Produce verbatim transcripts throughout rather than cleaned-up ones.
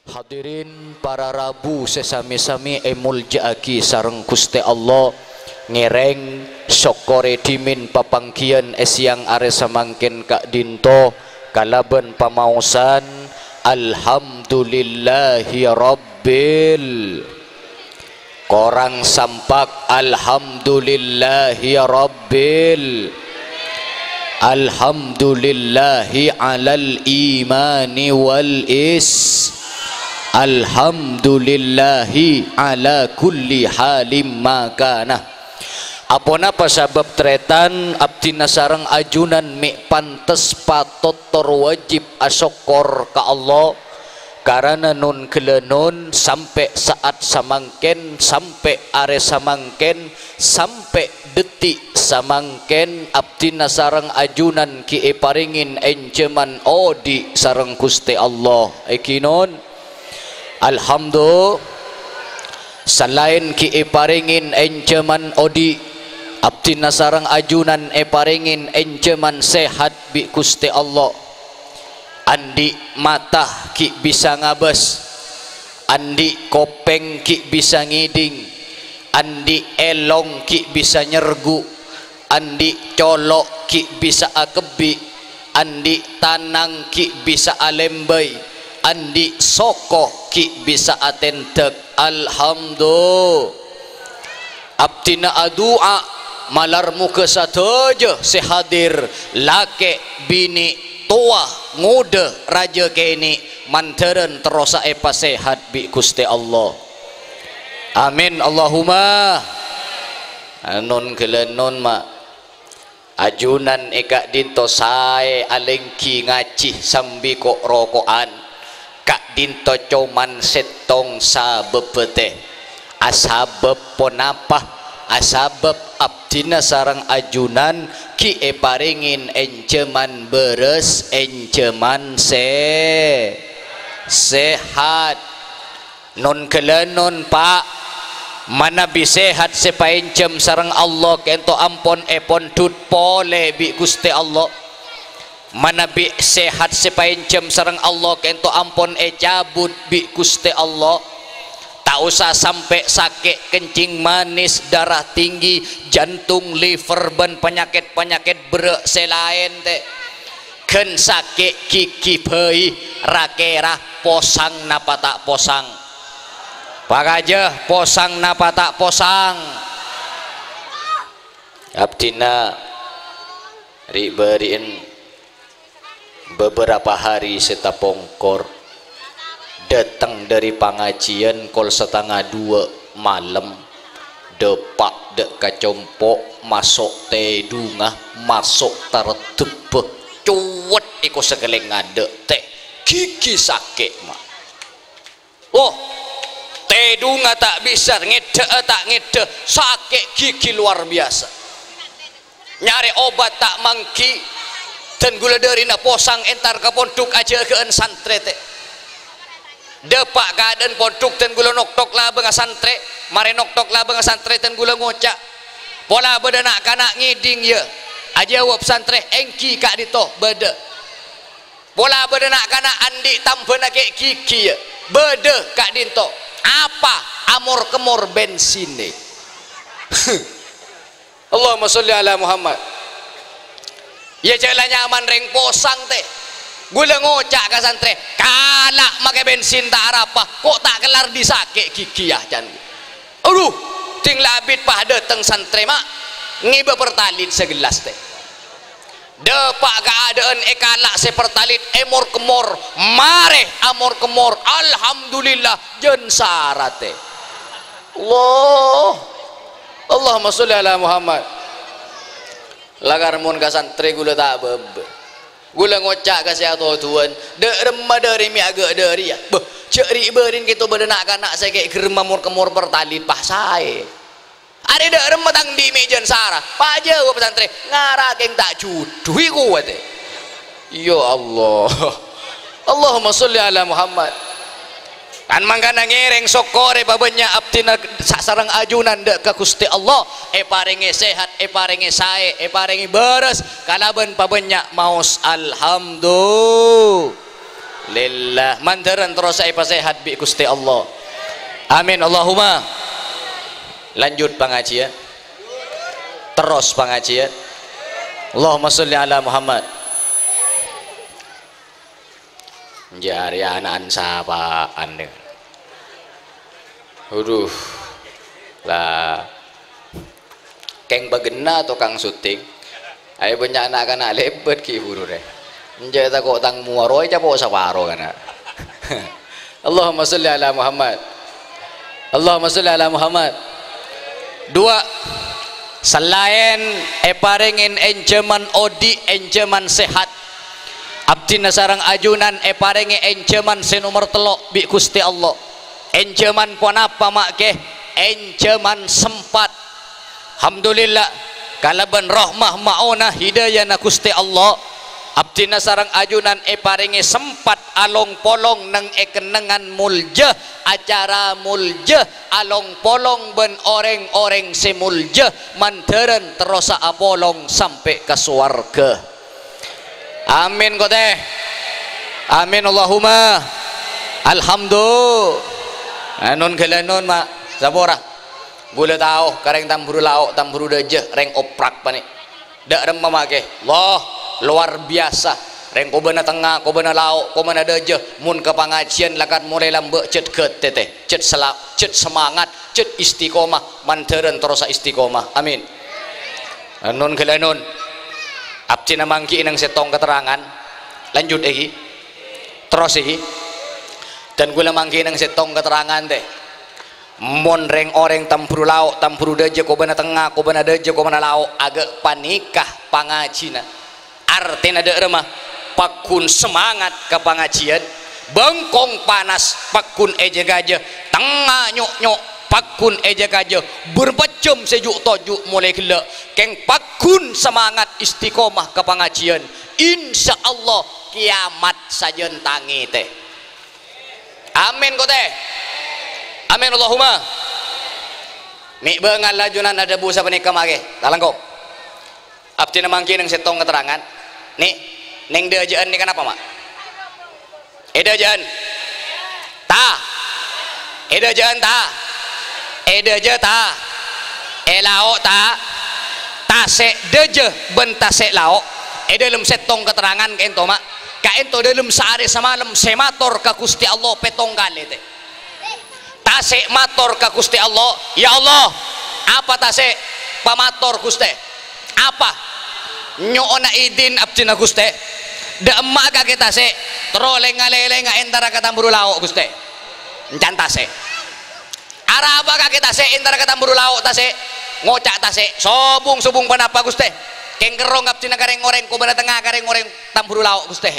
Hadirin para rabu sè sami-sami èmoljâ'aghi sareng Ghustè Allah, ngèrèng sokkorè dhimèn papangghiyân è sèyang arè samangkèn ka'dinto kalabân pamaosan, Alhamdulillahi Rabbil. Korang sampak, Alhamdulillahi Rabbil. Alhamdulillahi alal imani wal is. Alhamdulillahi ala kulli halim makana. Aponapa sabâb tarètan abdhina sareng ajunan mè' pantes patot tor wajib asokkor ka Allah? Karana non-ghâlânon sampè' sa'at samangkèn, sampè' arè samangkèn, sampè' dhetti' samangkèn, abdhina sareng ajunan ghi' èparèngè ènjhâman odi' sareng Ghustè Allah. Èghi non? Alhamdu-, salaèn ghi' èparèngè ènjhâman odi', abdhina sareng ajunan èparèngè ènjhâman sehat bi' Ghustè Allah. Andi' mata ghi' bisa ngabâs, andi' kopèng ghi' bisa ngèdhing, andi' èlong ghi' bisa nyergu', andi' colo' ghi' bisa akebbhi', andi' tanang ghi' bisa alèmbâi, andi' soko ghi' bisa atèndhâk. Alhamdu-, Abdhina adu'a, malar moghâ sadhâjâ sè hadir, lakè', binè', towa, ngodâ, rajâ kènè', mandhârân terrosa èpasèhat bi' Ghustè Allah. Amin, Allahumma. Non-ghâlânon, ma'. Ajunan è ka'dinto saè alèngghi ngajhi sambi ko'-roko'an. Ka'dinto coma sèttong sabâbbhâ tè. Asabâb ponapa? Asabâb abdhina sareng ajunan ghi' èparèngè ènjhâman bârâs, ènjhâman sè-, sehat. Non-ghâlânon, Pa'. Manabi sehat sè paènjhâm sareng Allah kènto ampon èpondhut polè bi' Ghustè Allah. Manabi sehat sè paènjhâm sareng Allah kènto ampon ècabut bi' Ghustè Allah. Ta' osa sampè' sakè' kencing manis, darah tinggi, jantung, liver, bân panyakèt-panyakèt berrâ' sè laèn, tè. Ghân sakè' ghighi bhâi, ra-kèra posang napa ta' posang? Pakajâ, posang napa ta' posang? Abdhina ri'-bâri'en bâbârâpa hari sè tapongkor, dâteng dâri pangajiyân kol satengnga duwâ' malem, dâpa' dâ' ka compo', maso' tèdungnga, maso' tareddhebbhâ, cowet èko sakalèng ngadâ', tè, ghighi sakè', ma'. Oh, tèdungnga ta' bisa, ngèddhâ'â ta' ngèddhâ, sakè' ghighi lowar biyasa. Nyarè obat ta' mangghi, dân ghulâ dârina posang entar ka pondhuk ajâgâ'ân santrè, tè. Dâpa' ka adâ'ân pondhuk, dân ghulâ noktok labângnga santrè, marè noktok labângnga santrè, dân ghulâ ngoca', "Pola bâdâ na'-kana' ngèdhing, yâ?" Ajâwâb santrè, "Èngghi, ka'dinto, bâdâ." "Pola bâdâ na'-kana' andi' tambhâna kè' ghighi, yâ?" "Bâdâ ka'dinto." "Apa?" "Amor-kemmor bensinè." Allahumma sholli ala Muhammad. Yâ, jhâ' la nyaman rèng posang, tè. Ghulâ ngoca' ka santrè, "Kala' makè bensin ta' arapa, ko' ta' kellar dâri sakè' ghighi, yâ, can." Adhu, ding la abit pas dâteng santrè, ma', ngèbâ pertalit sagellas, tè. Dâpa' ka adâ'ân èkala' sè pertalit, èmor-kemmor, marè amor-kemmor, alhamdulillah, jân sara, tè. Allah, Allahumma sholli ala Muhammad. Lakar mon ka santrè ghulâ ta' bâbâ. Ghulâ ngoca' ka sè atodhuwân, "Dâ' remma dâri mè' aghâ' dâri, yâ?" "Bâh, jhâ' ri'-bâri'en kèto bâdâ na'-kana' sè kè' ghâremma mor-kemmor pertalit, pas saè." "Arè dâ' remma tang andi' mè' jân sara?" Pajâwâb santrè, "Ngara kèng ta' jhudhuwi kowat, è." Ya Allah. Allahumma sholli ala Muhammad. Kan mangkana ngèrèng sokkorè pabânnya' abdhina sa-, sareng ajunan dâ' ka Ghustè Allah, èparèngè sehat, èparèngè saè, èparèngè bârâs, kalabân pabânnya' maos alhamdulillah. Lillah. Mandhârân terros èpasèhat bi' Ghustè Allah. Amin, Allahumma. Lanjut pangajiyân. Terros pangajiyân. Allahumma sholli ala Muhammad. Jârèya ana'an sapa'an, nè. Waduh. La. Kèng bâghenna tokang syuting. Ayo bânnya' na'-kana' lèbât ghi' buru rè. Enjâ' tako' tang mowa rowa ècapo' saparo kana'. Allahumma sholli ala Muhammad. Allahumma sholli ala Muhammad. Dua, salaèn èparèngè ènjhâman odi', ènjhâman sehat, abdhina sareng ajunan èparèngè ènjhâman sè nomer tello' bi' Ghustè Allah. Ènjhâman ponapa, ma' kè? Ènjhâman sempat. Alhamdulillah, kalabân rahmah ma'onah hidayana Ghustè Allah, abdhina sareng ajunan èparèngè sempat along-polong neng è kennengngan molja, acara molja, along-polong bân orèng-orèng sè molja, mandhârân terrosa apolong sampè' ka sowarghâ. Amin, kotè. Amin, Allahumma. Alhamdulillah. Anon ghâlânon, ma'. Sapora. Ghulâ tao, ka rèng Tamburu Lao', Tamburu Dâjâ, rèng oprak panè. Dâ' remma, ma' kè. Allah, luar biasa. Rèng kobâna tengnga, kobâna lao', kobâna dâjâ. Mon ka pangajiyân lakar molaè lambâ' cèt ghâtètè, cèt sela-, cèt semangat, cèt istiqomah, mandhârân terrosa istiqomah. Amin. Anon ghâlânon. Abdhina mangghi neng sèttong katerrangan. Lanjut, èghi. Terros, èghi. Dan ghulâ mangghi neng sèttong katerrangan, tè. Mon rèng-orèng Tamburu Lao', Tamburu Dâjâ, kobâna tengnga, kobâna dâjâ, kobâna lao', aghâ' panèka pangajina. Artèna dâ' remma, pagghun semangat ka pangajiyân, bengkong panas, pagghun èjâ-kajâ, tengnga nyo'-nyo', pagghun èjâ-kajâ, bârâmpa jhâm sè ju'-toju' molaè ghellâ', kèng pagghun semangat istiqomah ka pangajiyân, insyaallah kiamat sajân tangètè. Amin, kotè. Amin, Allahumma. Mè' bângal ajunan adhâbu sapanèka, ma' kè. Talangkong. Abdhina mangghi neng sèttong katerrangan. Nè, neng dâjâ'ân nèka napa, ma'? È dâjâ'ân. Ta. È dâjâ'ân, ta. È dâjâ, ta. È lao', ta. Tasè' dâjâ bân tasè' lao'. È dâlem sèttong katerrangan ka'ènto, ma'. Ka'ènto dâlem saarè samalem sè mator ka Ghustè Allah pèttong kalè, tè. Tasè' mator ka Ghustè Allah, "Ya Allah." Apa tasè'? Pamator, Ghustè. Apa? Nyo'ona idin abdhina, Ghustè. Dâ' emma'a kakè tasè', terro lèng-ngalèlènga entara ka Tamburu Lao', Ghustè. Encan tasè'. Arapa kakè tasè', entara ka Tamburu Lao', tasè'. Ngoca' tasè', "Sobung-sobung ponapa, Ghustè?" Kèng kerrong abdhina ka rèng-orèng kobâna tengnga ka rèng-orèng Tamburu Lao', Ghustè.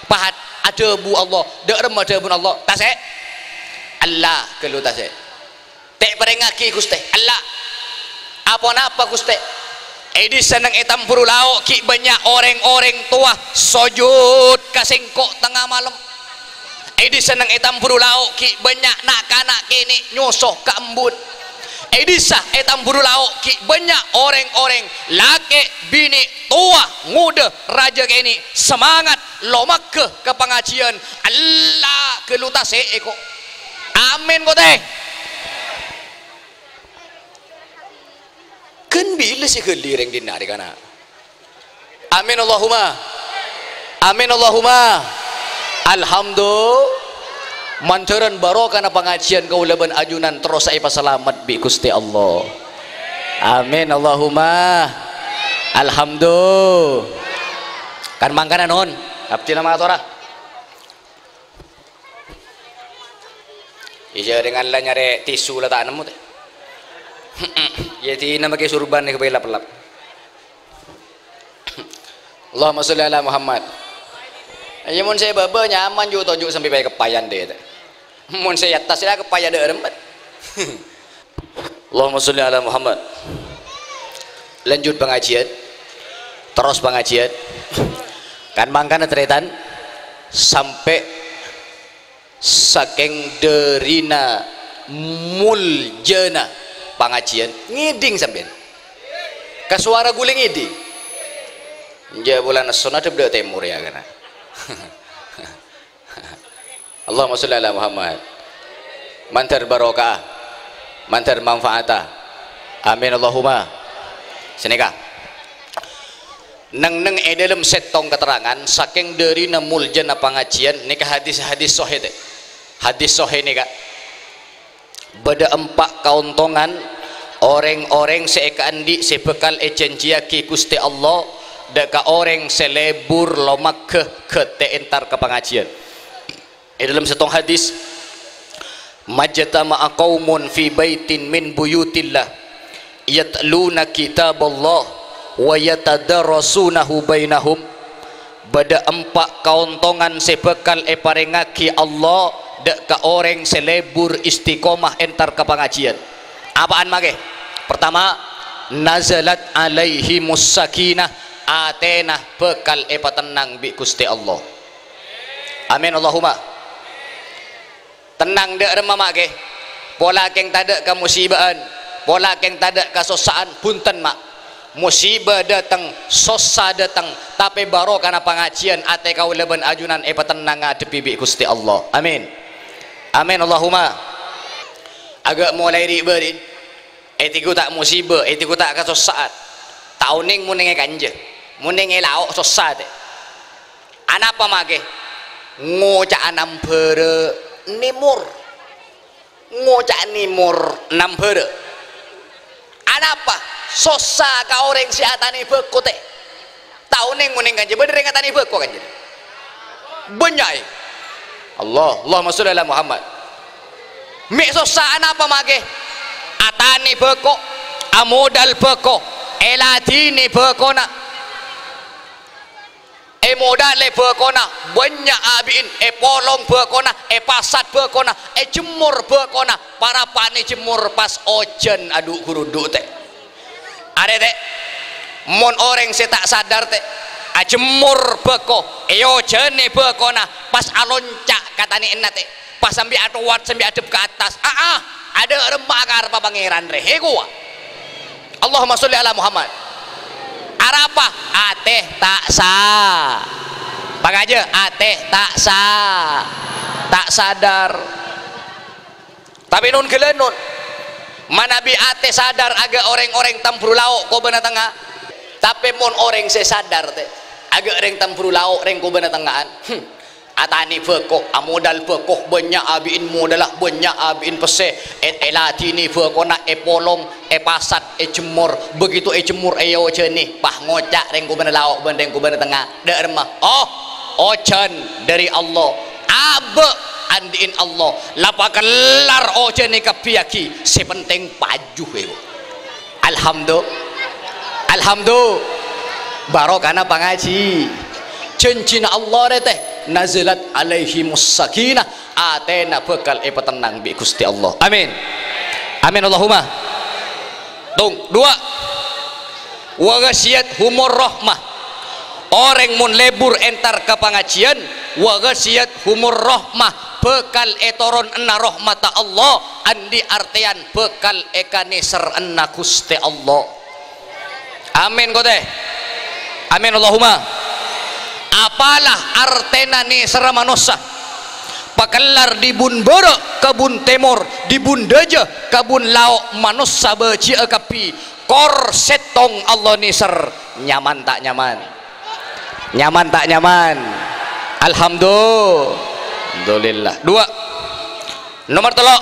Pahat adhâbu Allah, dâ' remma dhâbuna Allah, "Tasè'." Ella ghâllu tasè'. "Tè' parèngngaghi, Ghustè." "Ella." "Aponapa, Ghustè?" "È dissa neng è Tamburu Lao' ghi' bânnya' orèng-orèng towa sojud ka sèngko' tengnga malem. È dissa neng è Tamburu Lao' ghi' bânnya' na'-kana' kènè' nyoso ka embun. È dissa è Tamburu Lao' ghi' bânnya' orèng-orèng lakè', binè', towa, ngodâ, rajâ kènè', semangat, lomagghâ ka pangajiyân." Ella ghâllu tasè' èko. Amin, kotè. Ghân bilâ sè ghâli rèng dinna' rè kana'? Amin Allahumma. Amin Allahumma. Alhamdulillah. Mandhârân barokana pangajiyân kaulâ bân ajunan terros èpasalamet bi' Ghustè Allah. Amin Allahumma. Alhamdulillah. Kan mangkana non, abdhina matora. Iyâ, dengan la nyarè tisu la ta' nemmo, tè. Iyâ, dina makè surban nèka bhâi lap-lap. Allahumma sholli ala Muhammad. Iyâ, mon sè bâbâ nyaman ju' toju' sambi bhâi keppayân, tè. Mon sè è attas la keppayân dâ' remmet. Allahumma sholli ala Muhammad. Lanjut pangajiyân. Terros pangajiyân. Kan mangkana tarètan sampè' sakèng dârina muljâna pangajiyân. Ngèdhing sampèyan. Ka sowara ghulâ ngèdhing. Enjâ' bulân esso na dhâp dâ' tèmor ya kana. Allahumma sholli ala Muhammad. Mandhâr barokah, mandhâr manfaata. Amin Allahumma. Sanèka. Neng-enneng è dhâlem sèttong katerrangan, sakèng dhârina moljâna pangajiyân, nèka hadis-hadis sohè, tè. Hadis sohè nèka. Bâdâ empa' kaontongan orèng-orèng sè èkaandi' sè bhâkal èjhânjhiyaghi Ghustè Allah dâ' ka orèng sè lebur lomagghâ ghâtè entar ka pangajiyân. È dhâlem sèttong hadis, "Majtama'a qaumun fi baitin min buyutillah, yatluna kitaballah wa yatadarasunahu bainahum." Bâdâ empa' kaontongan sè bhâkal èparèngaghi Allah dâ' ka orèng sè lebur istiqomah entar ka pangajiyân. Apa'an makè? Pertama, "Nazalat alaihimus sakinah," atèna bhâkal èpatennang bi' Ghustè Allah. Amin Allahumma. Tennang dâ' remma, Ma', ghi. Pola kèng tadâ' ka musibâ'ân, pola kèng tadâ' kasossa'an, bhunten, Ma'. Musibâ dâteng, sossa dâteng, tapè barokana pangajiyân atè kaulâ bân ajunan èpatennang ngadhebbhi bi' Ghustè Allah. Amin. Amin Allahumma. Aghâ' molaè ri'-bâri'. Ètèghu ta' musibâ, ètèghu ta' kasossa'an. Ta' onèng mon nèng è kanja, mon nèng è lao' sossa, tè. Anapa makè? Ngoca'a nambhârâ nèmor. Ngoca'a nèmor nambhârâ. Anapa? Sossa ka orèng sè atanè bhâko, tè. Ta' onèng mon nèng kanja, bâdâ rèng atanè bhâko kanja. Bânnya', è. Allah, Allahumma sholli ala Muhammad. Mè' sossa anapa makè? Atanè bhâko, amodal bhâko, èladhinè bhâkona. Èmodalè bhâkona, bânnya' abi'in, èpolong bhâkona, èpasat bhâkona, èjemmor bhâkona, parappa'na èjemmor pas ojhân adhu'-ghurudhu', tè. Arè, tè, mon orèng sè ta' sadar, tè, ajemmor bhâko, èojhânè bhâkona, pas alonca' ka tanè'na, tè, pas sambi atowat, sambi adhep ka attas. Aa, adâ' remma kareppa Pangèran, rè. Èkowa. Allahumma sholli ala Muhammad. Arapa? Atè ta' sa-, pangajâ, atè ta' sa-, ta' sadar. Tapè non-ghâlânon, manabi atè sadar aghâ' orèng-orèng tambhuru lao' kobâna tengnga. Tapè mon orèng sè sadar, tè, aghâ' rèng tambhuru lao', rèng kobâna tengnga'an, hmm, atanè bhâko, amodal bhâko, bânnya' abi'in modalla, bânnya' abi'in pèssè, è-, èladhinè bhâkona, èpolong, èpasat, èjemmor, begitu èjemmor, èojhânè, pas ngoca' rèng kobâna lao' bân rèng kobâna tengnga, dâ' remma, "Oh, ojhân dâri Allah." Abâ' andi'in Allah, la pakellar ojhânè kabbhiyâghi, sè pentèng paju, èko. Alhamdu-, Alhamdu-, barokana pangajhi. Jhânjhina Allah rè, tè, "Nazalat alaihimus sakinah," atèna bhâkal èpatennang bi' Ghustè Allah. Amin. Amin Allahumma. Tong, duwâ'. "Wa ghasyiyathumur rahmah." Orèng mon lebur entar ka pangajiyân, "wa ghasyiyathumur rahmah," bhâkal ètoronana rahmatta Allah, andi' artèyan bhâkal èkanèserrana Ghustè Allah. Amin, kote. Amin, Allahumma. Apalah artèna nèserra manossa? Pakellar dâri bun bârâ' ka bun tèmor, dâri bun dâjâ ka bun lao', manossa bâji'â kabbhi. Kor sèttong Allah nèser, nyaman ta' nyaman? Nyaman ta' nyaman? Alhamdulillah. Duwâ'. Nomer tello',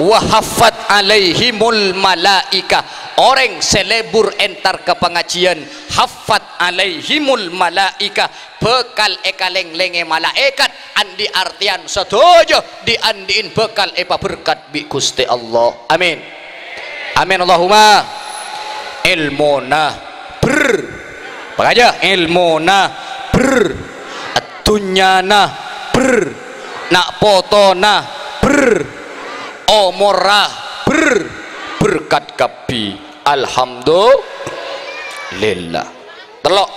"Wa haffat alaihimul malaikah." Orèng sè lebur entar ka pangajiyân, "haffat alaihimul malaikah," bhâkal èkalènglèngè malaèkat, andi' artèyan sadhâjâ dâri andi'in bhâkal èpabherkat bi' Ghustè Allah. Amin. Amin Allahumma. Èlmona bher. Pangajâ, èlmona bher. Adhunnyana bher. Na' potona bher. Omorra bher. Berkat kabbhi. Alhamdulillah. Tello'.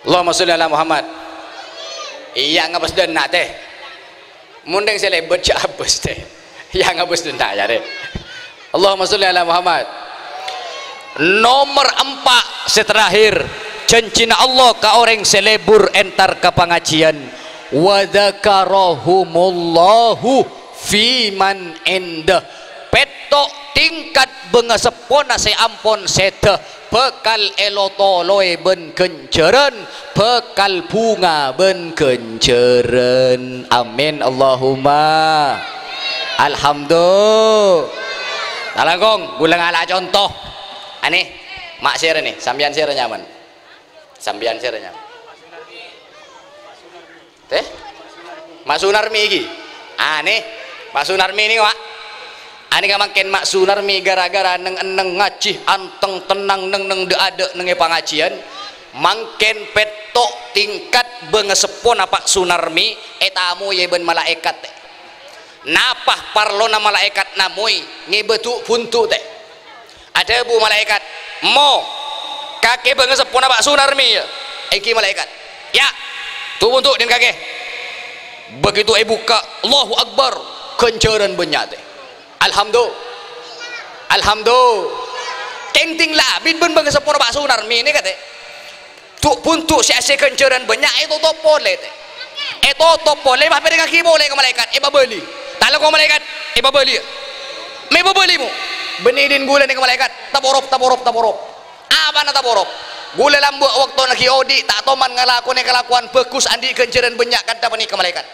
Allahumma sholli ala Muhammad. Iyâ, ngabâs dâ' enna', tè. Mon rèng sè lèbât jhâ' abâs, tè. Iyâ, ngabâs dâ' enna', yâ, rè. Allahumma sholli ala Muhammad. Nomer empa' sè terakhir, janjina Allah ka orèng sè lebur entar ka pangajiân, "Wa dzakarahumullahu fi man indah." Pètto' tingkat bângaseppona sè ampon sèdhâ bhâkal èlo-tolowè bân ghânjhârân, bhâkal bhunga bân ghânjhârân. Amin, Allahumma. Alhamdulillah. Talangkong, ghulâ ngala' conto. Anè, ma' sèra nè, sampèyan sèra nyaman. Sampèyan sèra nyaman. Tèh? Ma' Sunarmi iki. Anè, Ma' Sunarmi nè, Wa'. Anè ka mangkèn Ma' Sunarmi gara-gara neng-enneng ngajhi anteng tennang neng-neng dâ'-adâ' neng è pangajiân. Mangkèn pètto' tingkat bângaseppona Pa' Sunarmi ètamoyè bân malaèkat. Napa parlona malaèkat namoy ngèbâ du-, bundu', tè? Adhâbu malaèkat, "Mo, kakè bângaseppona Pa' Sunarmi, yâ?" "Èngghi, malaèkat." "Yâ, du-, bundu' dhin kakè." Begitu èbukka', Allahu Akbar, ghânjhârân bânnya', tè. Alhamdulillah. Alhamdulillah. Kèng ding la abit bân bângaseppona Pa' Sunarmi nèka, tè. Du-, bundu' sè asè ghânjhârân bânnya' ètotop polè, tè. Ètotop polè, mapèrèngngaghi polè ka malaèkat, èpabâli. Talangkong malaèkat, èpabâli. Mè' pabâli, mo. Bânnè dhin ghulâ nèka malaèkat, taporop, taporop, taporop. Apana taporop? Ghulâ lambâ' bâktona ghi' odi' ta' toman ngalakonè kalakowan bhâghus andi' ghânjhârân bânnya' kantha panèka malaèkat.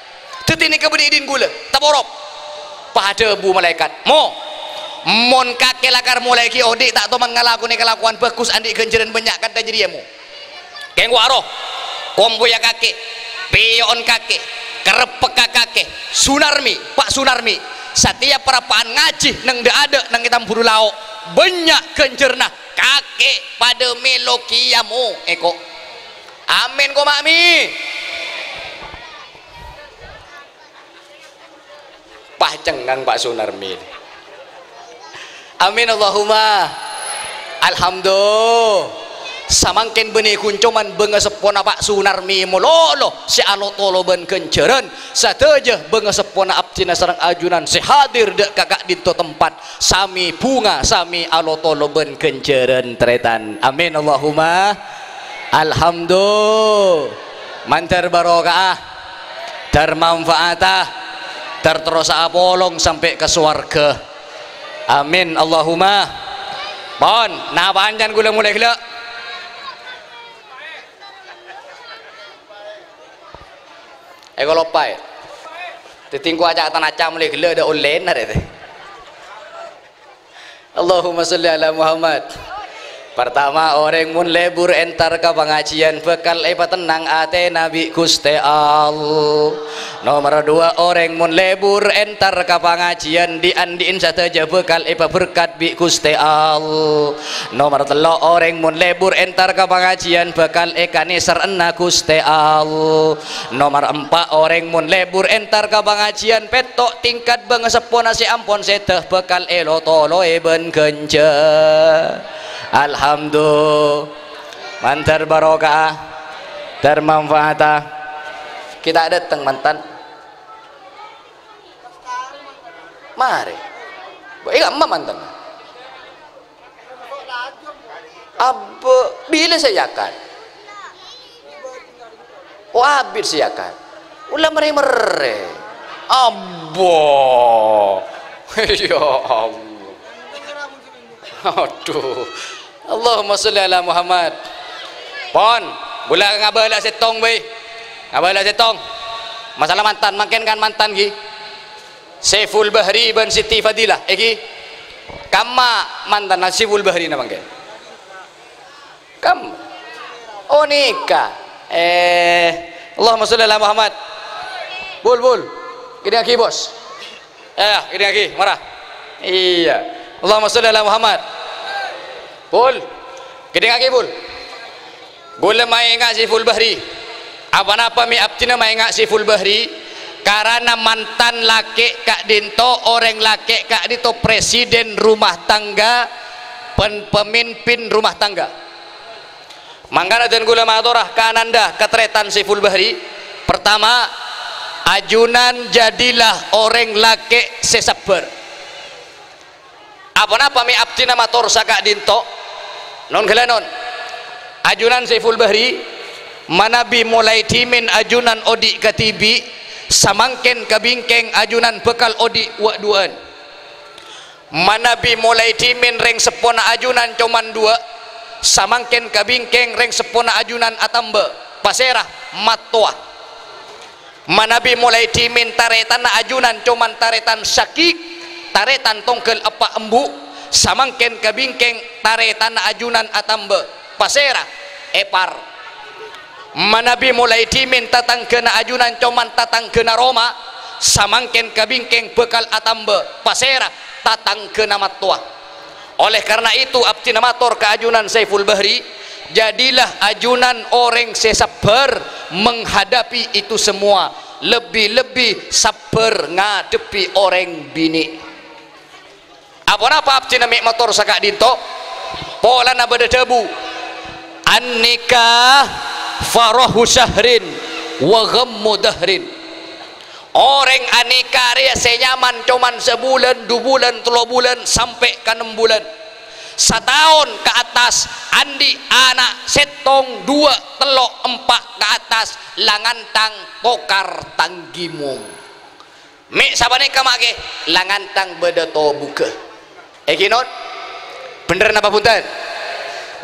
Dhâddhi nèka bânnè dhin ghulâ, taporop. Pas adhâbu malaèkat, "Mo, mon kakè lakar molaè ghi' odi' ta' toman ngalakonè kalakowan bhâghus andi' ghânjhârân bânnya' kantha jârèya, mo." Kèng wa' aro, kompoyya kakè, pèyo'on kakè, kerreppekka kakè, Sunarmi, Pa' Sunarmi, satèyap parappa'an ngajhi neng dâ'-adâ' neng è tamburu lao', bânnya' ghânjhârânna, kakè padâ mèlo kèya, mo, èko. Amin, ko, ma'mi. Pas cengngang Pa' Sunarmi. Amin, Allahumma. Alhamdulillah. Samangkèn bânnè ghun coma bângaseppona Pa' Sunarmi malolo sè alo-tolo bân ghânjhârân. Sadhâjâ bângaseppona abdhina sareng ajunan sè hadir dâ' ka ka'dinto tempat sami bhunga, sami alo-tolo bân ghânjhârân, tarètan. Amin, Allahumma. Alhamdulillah. Mandhâr barokah. Dhâr manfaata, dhâr terrosa apolong sampè' ka sowarghâ. Amin, Allahumma. Pon, napa ancan ghulâ molè ghellâ'? Èko loppaè. Dhâddhi engko' aca'-tanaca' molè ghellâ' dâ' ollèna rè, tè. Allahumma sholli ala Muhammad. Partama, orèng mon lebur entar ka pangajiân bhâkal èpatennang atèna bi' Ghustè Allah. Nomer duwâ', orèng mon lebur entar ka pangajiân, dhi'-andhi'en sadhâjâ bhâkal èpaberkat bi' Ghustè Allah. Nomer tello', orèng mon lebur entar ka pangajiân bhâkal èkanèserrana Ghustè Allah. Nomer empa', orèng mon lebur entar ka pangajiân pètto' tingkat bângaseppona sè ampon sèdhâ bhâkal èlo-toloè bân ghânjhâ. Alhamdulillah. Mandhâr barokah, dhâr manfaata. Ghi' ta' dâteng mantan. Marè. Bâ, ènga' emma mantan. Abbâ, bilâ sè èyakan? Oh, abit sè èyakan. Ola marè-marè. Abbâ. Ya Allah. Adhu. Allahumma sholli ala Muhammad. Pon, ghulâ ngabâlâ sèttong bhâi. Ngabâlâ sèttong. Masalah mantan, mangkèn kan mantan ghi. Saiful Bahri bân Siti Fadilah, èngghi. Kamma mantanna Saiful Bahri napa mangkèn? Kam-, oh, nèka. Eh, Allahumma sholli ala Muhammad. Bul, bul. Kèdingngaghi, Bos. Ya, ya, kèdingngaghi, mara. Iyâ. Allahumma sholli ala Muhammad. Bul. Kèdingngaghi, Bul. Ghulâ maènga' Saiful Bahri. Apa-napa mè' abdhina maènga' Saiful Bahri? Karana mantan lakè' ka'dinto, orèng lakè' ka'dinto presiden rumah tangga, pen-, pemimpin rumah tangga. Mangkana dân ghulâ matora ka ananda, ka tarètan Saiful Bahri. Pertama, ajunan jadilah orèng lakè' sè sabbhâr. Apa-napa mè' abdhina mator saka'dinto, Non ghâlânon. Ajunan Saiful Bahri, manabi molaè dhimèn ajunan odi' kadhibi', samangkèn ka bingkèng ajunan bhâkal odi' wâ'-duwâ'ân. Manabi molaè dhimèn rèng seppona ajunan coma duwâ', samangkèn ka bingkèng rèng seppona ajunan atamba. Pasèra? Mattowa. Manabi molaè dhimèn tarètanna ajunan coma tarètan sakik, tarètan tongghâl eppa' embu', samangkèn ka bingkèng tarètanna ajunan atamba. Pasèra? Èpar. Manabi molaè dhimèn tatangghâna ajunan coma tatangghâna roma, samangkèn ka bingkèng bhâkal atamba. Pasèra? Tatangghâna mattowa. Oleh karena itu, abdhina mator ka ajunan Saiful Bahri, jadilah ajunan orèng sè sabbhâr menghadapi itu semua, lebbi-lebbi sabbhâr ngadhebbhi orèng binè'. Aponapa abdhina mè' mator saka'dinto? Polana bâdâ dhâbu, "An-nikah farahu syahrin wa ghammu dahrin." Orèng anèka rèya sè nyaman coma sabulân, dubulân, tello bulân, sampè' ka nem bulân. Sataon ka attas, andi' ana' sèttong, duwâ', tello', empa' ka attas, la ngantang tokar tanggimong. Mè' sapanèka ma' kè, la ngantang bâdâ tobugghâ. Èngghi, non? Bhendher napa bhunten?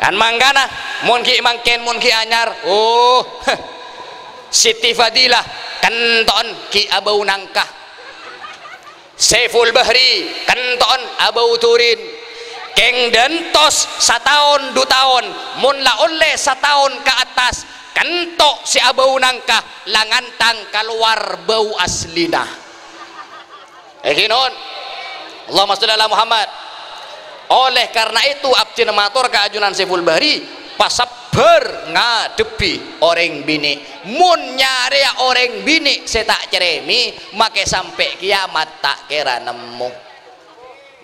Kan mangkana, mon ghi' mangkèn, mon ghi' anyar, oh, Siti Fadilah, kento'en ghi' abâu nangka. Saiful Bahri, kento'en abâu durin. Kèng dântos sataon du taon, mon la ollè sataon ka attas, kento' sè abâu nangka, la ngantang kalowar bâu aslina. Èngghi, non? Allahumma sholli ala Muhammad. Oleh karena itu, abdhina mator ka ajunan Saiful Bahri, pasabbhâr ngadhebbhi orèng binè'. Mon nyarèya orèng binè' sè ta' carèmè, makè sampè' kiyamat ta' kèra nemmo.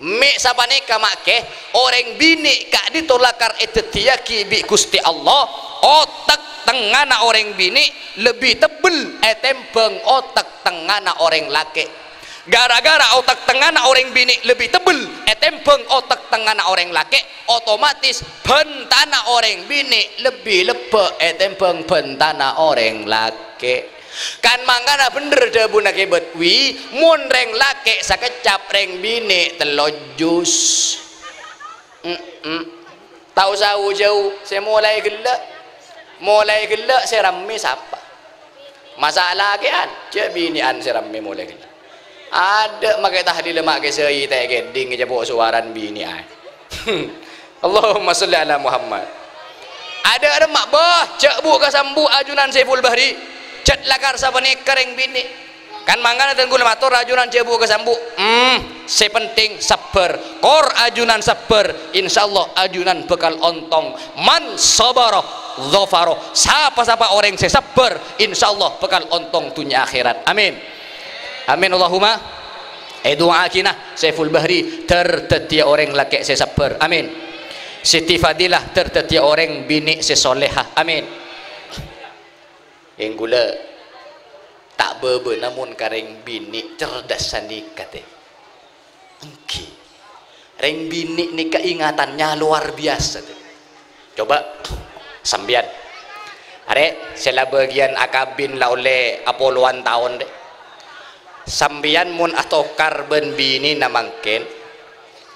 Mè' sapanèka ma' kè, orèng binè' ka'dinto lakar èdhâddhiyâghi bi' Ghustè Allah, otak tengngana orèng binè' lebbi tebbel ètèmbhâng otak tengngana orèng lakè'. Gara-gara otak tengngana orèng binè' lebbi tebbel ètèmbhâng otak tengngana orèng lakè', otomatis bhântana orèng binè' lebbi lebbâ' ètèmbhâng bhântana orèng lakè'. Kan mangkana bhendher dhâbuna Kè Batwi, mon rèng lakè' sakeccap, rèng binè' tello jus. Mm-mm. Ta' osa jâu, sè molaè ghellâ'. Molaè ghellâ' sè rammè sapa? Masa' lakè'an, jhâ' binè'an sè rammè molaè ghellâ'. Adâ' makè tahlil ma' kè sèyè ta' kèdhing jhâ' po' sowarana binè'an. Allahumma sholli ala Muhammad. Adâ' remma', bâh, jhâ' bu' ka sambu' ajunan Saiful Bahri. Jhât lakar sapanèka rèng binè'. Kan mangkana dhân kaulâ mator ajunan jhâ' bu' ka sambu'. Hmm, sè penting sabbhâr. Kor ajunan sabbhâr, insyaallah ajunan bhâkal ontong. Man sabara dhafara. Sapa-sapa orèng sè sabbhâr, insyaallah bhâkal ontong dhunnya akhèrat. Amin. Amin Allahumma. Èdu'aaghinah Saiful Bahri dâr dhâddhiyâ orèng lakè' sè sabbhâr. Amin. Siti Fadilah dâr dhâddhiyâ orèng binè' sè soleha. Amin. Èngghi kaulâ ta' bâbâna mon ka rèng binè' cerdas sanèka, tè. Èngghi. Rèng binè' nèka ingatannya luar biasa, tè. Coba, sampèyan. Arè', sè la bâgiyân akabin la ollè apolowan taon, rè'. Sampèyan mon atokar bân binèna mangkèn,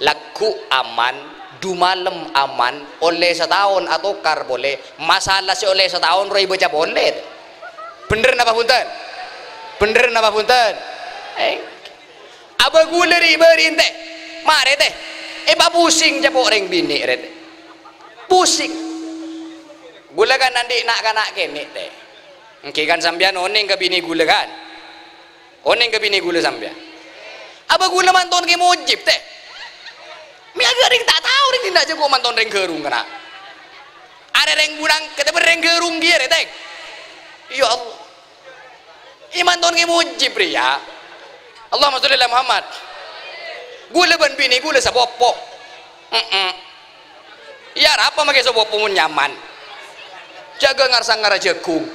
lagghu' aman, dumalem aman, ollè sataon atokar polè, masalah sè ollè sataon rowa èbâca polè. Bhendher napa bhunten? Bhendher napa bhunten? Eh. Abâ' kaulâ ri'-bâri' èntè. Marè, tè. Èpapusing capo' rèng binè', rè', tè. Pusing. Kaulâ kan andi' na'-kana' kènè', tè. Èngghi kan sampèyan onèng ka binè kaulâ, kan? Onèng ka binè kaulâ sampèyan. Abâ' kaulâ manton Kè Mujib, tè. Mè' aghâ' rèng ta' tao rèng dinna' jhâ' ko' manton rèng ghârung, kana'. Arè rèng bunang, katèbâ rèng ghârung kèya, rè', tè. Ya Allah. È manton Kè Mujib rèya. Allahumma sholli ala Muhammad. Kaulâ bân binè kaulâ sapopo. He'em. Iyâ, arapa makè sapopo mon nyaman? Jhâ' ghâ' ngar-sangar jhâghung.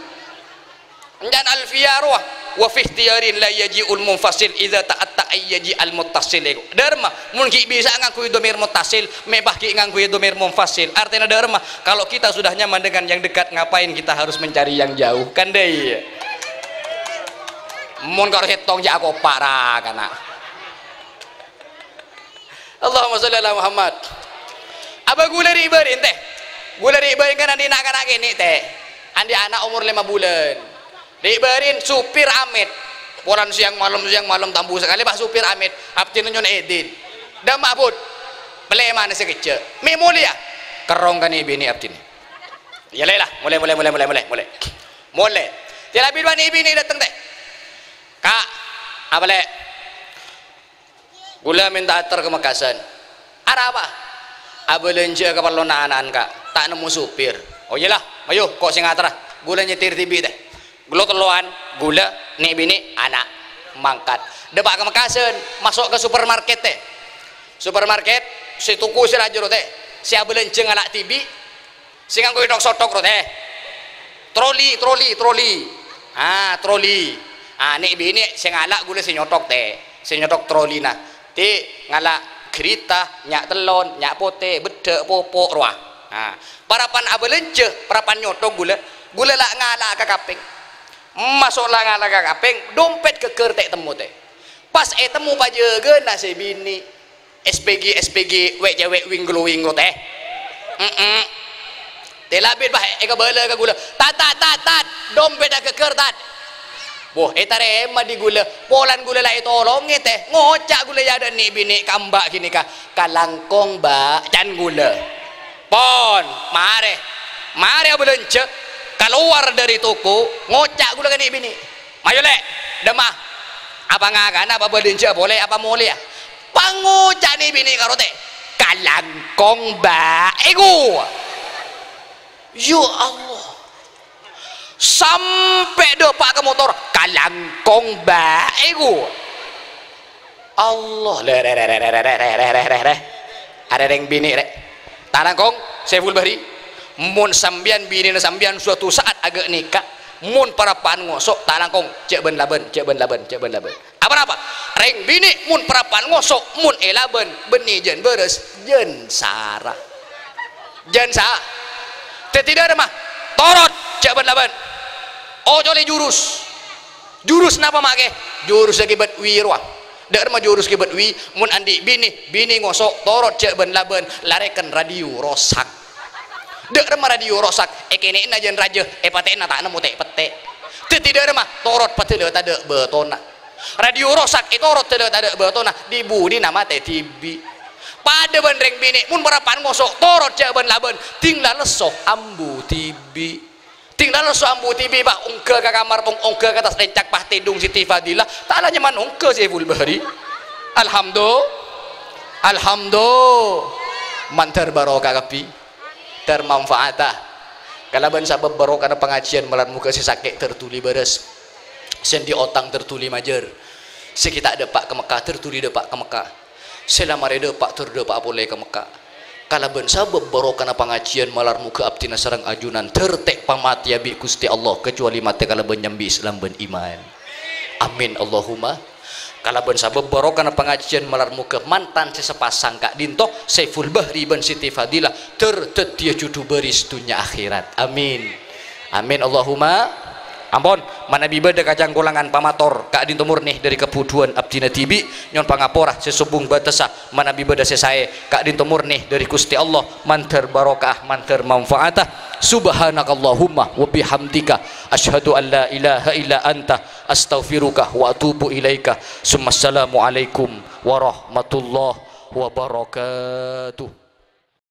Èncana Alfiya rowa. Wa fi ikhtiyarin la yaji'ul munfasil idza ta'atta ay yaji'al muttasil. Dârma, mon ghi' bisa ngangghuy dhamir muttasil, mè' pas ghi' ngangghuy dhamir munfasil. Artèna dârma, kalau kita sudah nyaman dengan yang dekat, ngapain kita harus mencari yang jauh? Kan dâi. Mon karo sèttong jâ' akopa' ra kana. Allahumma shalli ala Muhammad. Apa ghulâ ri'-bâri' èntè? Ghulâ ri'-bâri' kan andi' na'-kana' kènè' tè. Andi' ana' omor lèma bulân. Ri'-bâri' supir amèt. Polana sèyang malem, sèyang malem tambu sakalè, Pak, supir amèt. Abdhina nyo'on idin. Dâ' emma, Bud. Pèlè mana sakejjhâ'. Mè' molèya. Kerrong ka nè' binè' abdhina. Iyâ, lè, la. Molè, molè, molè, molè, molè, molè. Molè. Tè la bi' duwâ' nè' binè' dâteng tè. Ka', apa, Lè'? Ghulâ mènta ater ka Mekkasân. Arapa? Abâlânjhâ kaparlona ana'na, Ka'. Ta' nemmo supir. Oh, iyâ, la, mayu, ko' sè ngaterra. Ghulâ nyètir dhibi', tè. Ghulâ tello'an, ghulâ, nè' binè', ana'. Mangkat. Dâpa' ka Mekkasân, maso' ka supermarket, tè. Supermarket, sè toko sè la jârèya, tè. Sè abâlânjhâ ngala' dhibi', sè ngangghuy thok-sothok ro, tè. Troli, troli, troli. Ah, troli. Ah, nè' binè' sè ngala' ghulâ sè nyothok, tè. Sè nyothok trolina. Tè ngala' gherita, nya' tellon, nya' potè, beddhâ', popo', rowa. Ah, parappa'na abâlânjhâ, parappa'na nyothok ghulâ. Ghulâ la ngala' ka kapèng. Maso' la ngala' ka kapèng, dompet ghâggâr ta' ètemmo, tè. Pas ètemmo pajâgâna sè binè'. S P G, S P G, wè' cèwè' wing-glowing ro, tè. Mm-mm. Tè la bi', Pak, èkabâlâ ka ghulâ. "Tat, Tat, Tat, Tat, dompetta ghâggâr, Tat." Wah, ètarèma dhi ghulâ. Polana ghulâ la ètolongè, tè. Ngoca' ghulâ è adâ'na nè' binè' ka emba' ghânèka. "Kalangkong, Mbak," can ghulâ. Pon, marè. Marè abâlânjhâ. Kalowar dâri toko, ngoca' ghulâ ka nè' binè'. "Mayu, Lè', dâ' emma? Apa ngakana, apa bâlânjhâ polè, apa molèya?" Pangoca' nè' binè' karo tè, "Kalangkong, Mbak." Èghu. Ya Allah. Sampè' dâpa' ka motor, "Kalangkong, Mbak." Èghu. Allah, lè, rè, rè. Arè rèng binè', rè. Ta' langkong, Saiful Bahri. Mon sampèyan binèna sampèyan suatu saat aghâ' nèka, mon parappa'na ngoso', ta' langkong, jhâ' bân-labân, jhâ' bân-labân, jhâ' bân-labân. Apa-napa? Rèng binè' mon parappa'na ngoso', mon èlabân, bânnè jân bârâs, jân sara. Jân sa-, dhâddhi dâ' remma, torot, jhâ' bân-labân. Ocolè jurus. Jurus napa, Ma', Kè? Jurus akibat wi rowa. Dâ' remma jurus akibat wi, mon andi' binè, binè ngoso', torot jhâ' bân-labân, larèken radio rosak. Dâ' remma radio rosak, èkènè'na jân rajâ, èpatè'na ta' nemmo tè'-pettè'. Dhâddhi dâ' remma, torot padâlâ tadâ' bâtona. Radio rosak, ètorot dâlâ tadâ' bâtona, dhi-budhina matè dhibi'. Padâ bân rèng binè', mon parappa'na ngoso', torot jhâ' bân-labân, dhing la lesso ambu dhibi'. Dhing la lesso ambu dhibi', Pak, ongghâ ka kamar, tong ongghâ ka attas lèncak, pas tèdung Siti Fadilah, ta' la nyamana ongghâ Saiful Bahri. Alhamdu-, alhamdu-, mandhâr barokah kabbhi. Dhâr manfaata. Kalabân sabâb barokana pangajiyân malar moghâ sè sakè' dhâr dhuli bârâs. Sè andi' otang dhâr dhuli majâr. Sè ghi' ta' dâpa' ka Mekkah dhâr dhuli dâpa' ka Mekkah. Sè la marè dâpa' dhâr dâpa' polè ka Mekkah. Kalabân sabâb barokana pangajiyân malar moghâ abdhina sareng ajunan dhâr tè' pamatèya bi' Ghustè Allah, kacuwali matè kalabân nyambi Islam bân iman. Amin, Allahumma. Kalabân sabâb barokana pangajiyân malar moghâ mantan sè sapasang ka'dinto, Saiful Bahri bân Siti Fadilah, dhâr dhâddhiyâ judhu bâris dhunnya akhèrat. Amin. Amin, Allahumma. Ampon, manabi bâdâ kacangkolangan pamator, ka'dinto mornè dâri kabudhuwân abdhina dhibi', nyo'on pangapora sè sobung bâtessa, manabi bâdâ sè saè, ka'dinto mornè dâri Ghustè Allah, mandhâr barokah, mandhâr manfaata. Subhanakallahumma wa bihamdika, asyhadu an la ilaha illa anta, astaghfiruka wa atubu ilaika. Summa assalamualaikum warahmatullahi wabarakatuh.